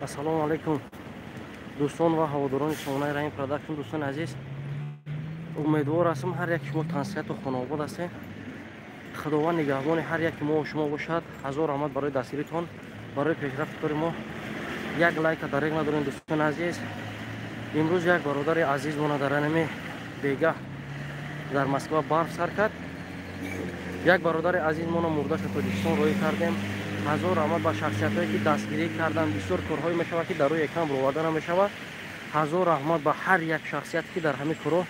Ассалому алайкум, дӯстон ва ҳаводорони сомонаи Раҳим Продакшн. Дӯстони азиз, умедвор ҳастам, ҳар яки шумо тансиҳату хонаобод ҳастем. Худованд нигаҳбони ҳар яки мо шумо бошад. Ҳазор раҳмат барои дастгиритон, барои пешрафти кори мо. Як лайка дарег надорем, дӯстони азиз. Имрӯз як бародари азизмона дар анами бегаҳ дар Москва барф сар кард. Як бародари азизмона мурдаша Тоҷикистон роҳӣ кардем. Ҳазор раҳмат ба шахсиятҳое, ки дастгирӣ карданд. Бисёр корҳое мешавад, ки дар рӯи экран бароварда намешавад. Ҳазор раҳмат ба ҳар як шахсияте, ки дар ҳамин корҳо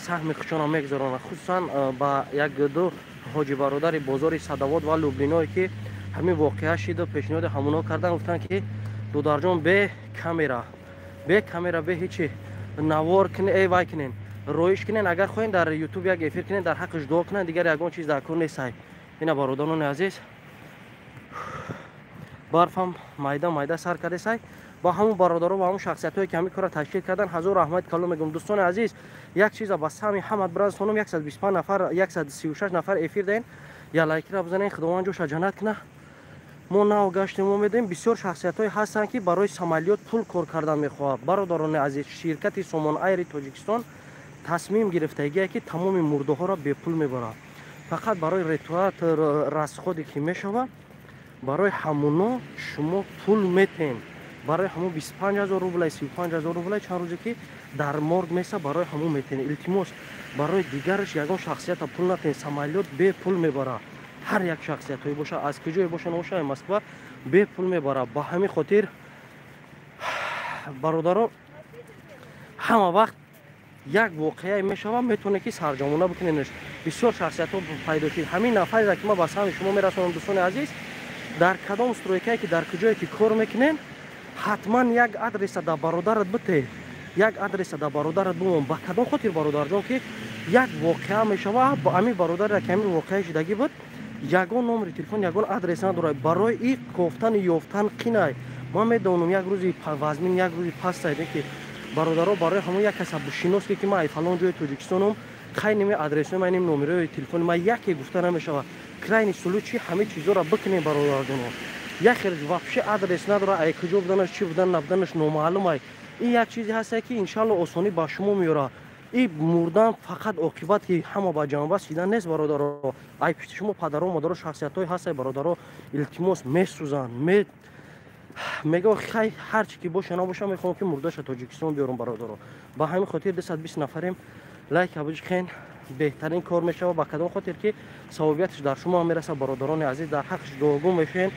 саҳми худшонро мегузаронанд, хусусан ба як ду ҳоҷи бародари бозори Садовод ва Люблиное, ки ҳамин воқеа шиду пешниҳоди ҳамоно кардан, гуфтанд, ки дударҷон, бе камера, бе камера, бе ҳечи навор э вай кунен, роиш кунен, агар хоҳем, дар Ютуб як эфир кунен, дар ҳаққаш дуо кунен, дигар ягон чиз дар кор нестай. Ина, бародарони азиз, барфам майда майда сар кардесай. Ба ҳамун бародаро ва ҳамун шахсиятҳое, ки ҳамин корро ташкил кардан, ҳазор раҳмати калон мегӯм. Дӯстони азиз, як чиза ба сами ҳамат бирасонам. 125 нафар, 136 нафар эфир даен. Я лайкира бизанен. Худованд ҷоша ҷаннат куна. Мо нав гаштем, омедем. Бисёр шахсиятҳое ҳастанд, ки барои самолёт пул кор кардан мехоҳад. Бародарони азиз, ширкати Сомон Айри Тоҷикистон тасмим гирифтагие, ки тамоми мурдаҳоро бепул мебарад. Фақат барои ретуатр расходе ки мешавад, барои ҳамуно шумо пул метен. Барои ҳамун 25 000 рублай, 35 000 рублай, чанд рӯзе ки дар морг меса, барои ҳамун метен. Илтимос, барои дигараш ягон шахсията пул натен. Самолёт бепул мебарад. Ҳар як шахсиятҳое боша, аз куҷое боша, набоша, Москва бепул мебарад. Ба ҳамин хотир, бародаро, ҳама вақт як воқеае мешавад, метавонед, ки сарҷамона бикуненаш. Бисёр шахсиятҳо пайдо шид. Ҳамин нафаре, ки ман ба саҳми шумо мерасонам, дӯстони азиз, дар кадом стройкае ки, дар куҷое ки кор мекунен, ҳатман як адреса дар бародарат бите, як адреса дар бародарат бимон. Ба кадом хотир, бародарҷон, ки як воқеа мешава, ҳамин бародаре, ки ҳамин воқеа шидагӣ буд, ягон номери телефон, ягон адрес надорад. Барои и кофтани ёфтан қинай. Ман медонам, як рӯзи вазмин, як рӯзи пастайде, ки бародаро, барои ҳамон як каса бишинос, ки ман ай фалон ҷои Тоҷикистонам, хайними адресҳои ман, ним номерои телефони ман яке гуфта намешавад. Крайний случай ҳамаи чизоро бикунем, бародарҷоно. Як хел вообще адрес надорад, ай куҷо буданаш, чӣ будан, набуданаш номаълум. Ай ин як чизе ҳаста, ки иншалло осонӣ ба шумо меёрад. И мурдан фақат оқибат, ки ҳама ба ҷанба сидан нест, бародаро. Ай пишти шумо падаро, модаро, шахсиятҳое ҳастай, бародаро, илтимос, месӯзанд, мега, хай, ҳар чи ки боша набоша, мехоҳам, ки мурдаша Тоҷикистон биёрам. Бародаро, ба ҳамин хотир 220 нафарем, лайк биҷиқен, беҳтарин кор мешавад. Ба кадом хотир, ки савобияташ дар шумо ҳам мерасад. Бародарони азиз, дар ҳаққаш дуогӯ мешавен.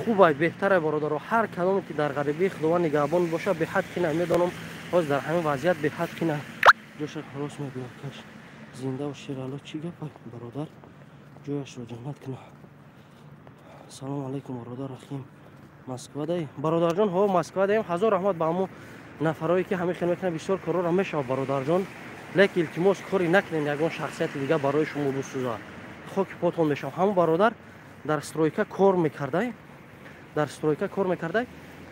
Хубай, беҳтарай, бародаро. Ҳар кадоме ки дар ғарибии, Худованд нигаҳбон бошад. Беҳад кина, медонам, ҳозир дар ҳамин вазъият беҳад кина. Ҷоша рост мегӯяд каш. Зинда шерало, чӣ гапа, бародар? Ҷояшро ҷаннат куна. Салому алайкум, бародар Рахим, Москва даи? Бародарҷон, ҳо, Москва даем. Ҳазор раҳмат ба ҳамун нафарое, ки ҳамин хел мекунанд. Бисёр корҳоро мешавад, бародарҷон, лекин илтимос, кори накунем, ягон шахсияти дигар барои шумо бисӯзад. Хоки потон мешавам. Ҳамун бародар дар стройка кор мекардай, дар стройка кор мекардай.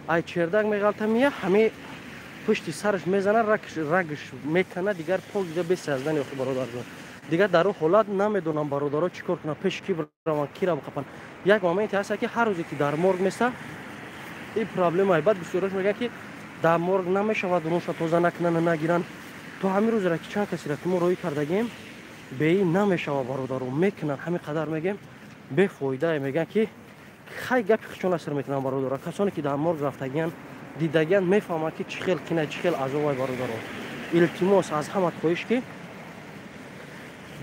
Ай чердак меғалта, мия, ҳами пушти сараш мезана, рагш мекана, дигар пол дига бесаздани. Охи, бародарҷон, дигар дар он ҳолат намедонам, бародаро, чӣ кор кунам, пеши ки биравам, кира биқапан. Як моменте ҳаста, ки ҳар рӯзе ки дар морг меса, ин проблема. Баъд бисёрош мегӯянд, ки дар морг намешавад, рунша тоза накунанд, нагиранд. То ҳамин рӯзера, ки чанд касера ки мо роҳӣ кардагем, беи намешавад, бародаро, мекунанд. Ҳамин қадар мегем, бефоидае. Мегӯянд, ки хай, гапи хичон аср мекунанд. Бародаро, касоне ки дар морг рафтагиянд, дидагиянд, мефаҳманд, ки чӣ хел кина, чӣ хел азобай. Бародаро, илтимос, аз ҳамат хоҳиш, ки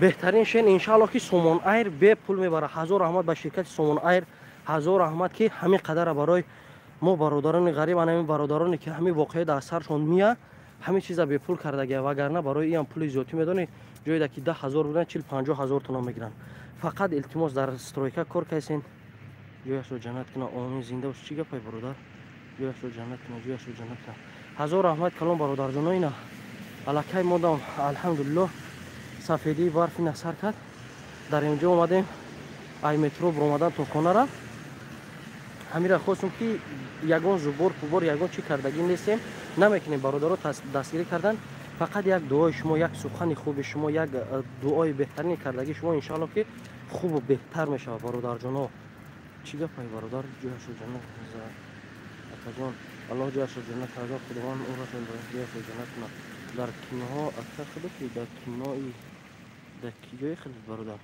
беҳтарин шен. Иншаалло, ки Сомон Айр бепул мебарад. Ҳазор раҳмат ба ширкати Сомон Айр, ҳазор раҳмат, ки ҳамин қадара барои мо, бародарони ғариб, ана ҳамин бародароне, ки ҳамин воқеа дар саршон мия, ҳамин чиза бепул кардагия. Вагарна барои иам пули зиёдтӣ, медонӣ, ҷоеда ки 10 000 будан, 40-50 ҳазор тона мегиранд. Фақат илтимос, дар стройка кор кайсен. Ҷояшро ҷаннат куна, омин. Зинда бош. Чӣ гапай, бародар? Ҷояшро ҷаннат куна, ҷояшро ҷаннат куна. Ҳазор раҳмат калон, бародарҷоно. Ина аллакай модам, алҳамдулиллоҳ, сафедии барф ина сар кард. Дар инҷо омадем, ай метро биромадан то хонара. Ҳамира хостум, ки ягон зубор пубор, ягон чӣ кардагӣ нестем, намекунем. Бародаро дастгирӣ кардан. Фақат як дуои шумо, як сухани хуби шумо, як дуои беҳтарини кардагии шумо, иншоалло, ки хубу беҳтар мешавад, бародарҷоно. Чӣ гапай, бародар? Ҷояшо ҷаннат, акаҷон, Аллоҳ ҷояшо ҷаннат карда, Худованд ӯро ҷояшо ҷаннат кунад. Дар киноҳо ака худо ки дар кинои дар ки ҷое худо, бародар,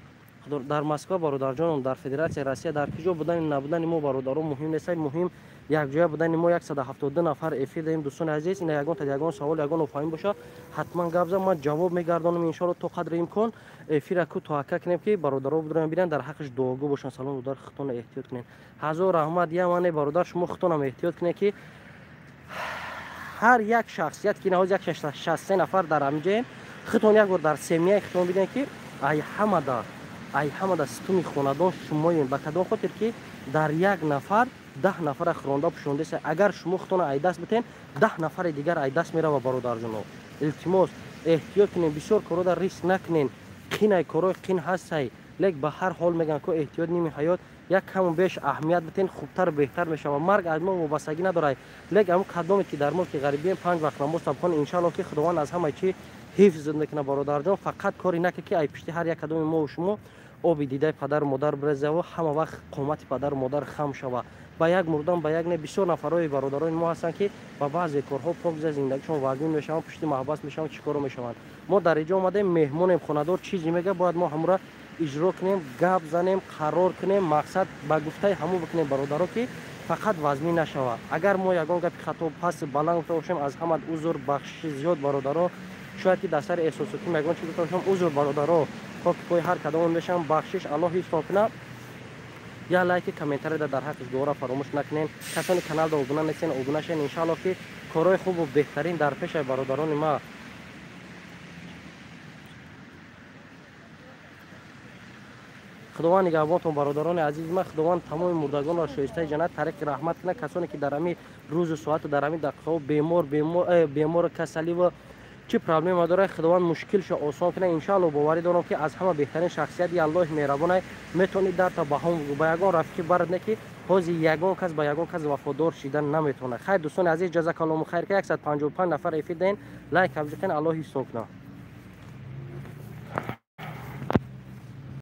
дар Москва, бародарҷоном, дар Федератсияи Россия. Дар ки ҷо будани набудани мо, бародаро, муҳим нест, муҳим якҷоя будани мо. 172 нафар эфир даем, дӯстони азиз. Ина ягон ягон савол, ягон нофаҳмӣ боша, ҳатман гап зан, ман ҷавоб мегардонам, иншоалло, то қадри имкон. Эфира ку то ака кунем, ки бародаро бидорем, бинанд, дар ҳаққаш дуогӯ бошанд. Салом, додар, худтона эҳтиёт кунед. Ҳазор раҳмат. Я мане, бародар, шумо худтонам эҳтиёт кунед, ки ҳар як шахсият, ки наҳоз 163 нафар дар ҳамиҷаем, худтон як бор дар семья и худтон бидем, ки ай ҳамада ситуни хонадон шумоем. Ба кадом хотир ки дар як нафар 10 нафара хӯронда пӯшондаеса. Агар шумо худтона ай даст битен, 10 нафари дигар ай даст мерава. Бародарҷоно, илтимос, эҳтиёт кунем, бисёр корро риск накунен. Қинай, корҳои қин ҳастай, лек ба ҳар ҳол мегӯянд ко эҳтиёт ними ҳаёт. Як каму беш аҳамият битен, хубтару беҳтар мешавад. Марг аз мо вобастагӣ надорад, лек амн кадоме ки дар мулки ғарибием, панҷ вақт намоз табхон, иншаалло, ки Худованд аз ҳамаи чӣ ҳифз мекунад. Бародарҷон, фақат кори нака, ки ай пишти ҳар як кадоми мову шумо оби дидаи падару модар бирезаву ҳама вақт қомати падару модар хам шава. Ба як мурдан, ба як не. Бисёр нафарҳои бародарони мо ҳастанд, ки ба баъзе корҳо покза зиндагишон вазмин мешаванд, пушти маҳбас мешаванд, чӣ коро мешаванд. Мо дар инҷо омадем, меҳмонем. Хонадор чизе мега, бояд мо ҳамура иҷро кунем, гап занем, қарор кунем, мақсад ба гуфтаи ҳамун бикунем, бародаро, ки фақат вазмин нашавад. Агар мо ягон гапи хато, пасту баланд гуфта бошем, аз ҳама узр, бахшиши зиёд, бародаро. Шояд ки дар сари эҳсосотӣ ягон чи гуфта бошам, узр, бародаро, хоки пои ҳар кадомон мешавам, бахшиш, Аллоҳ ҳифзтон кунад. Я лайки, комментарий дар ҳаққиш дуоро фаромӯш накунен. Касоне каналда обуна нестен, обуна шен. Иншаалло, ки корҳои хубу беҳтарин дар пешаи, бародарони ма. Худованд нигаҳбонтон, бародарони азизи ман. Худованд тамоми мурдагонро шоистаи ҷаннат, тариқи раҳмат кунад. Касоне ки дар ҳамин рӯзу соату дар ҳамин дақиқаҳо бемору касаливу чӣ проблема дорад, Худованд мушкилшо осон кунад, иншаалло. Боварӣ дорам, ки аз ҳама беҳтарин шахсияти Аллоҳи меҳрабонай. Метавонӣ дарта баҳом ба ягон рафиқӣ барад, не ки ҳозир ягон кас ба ягон кас вафодор шидан наметавонад. Хайр, дӯстони азиз, ҷазакаллоҳу хайр, ки 155 нафар эфир даҳен. Лайк ҳабҷиқен, Аллоҳ ҳифзтон кунад.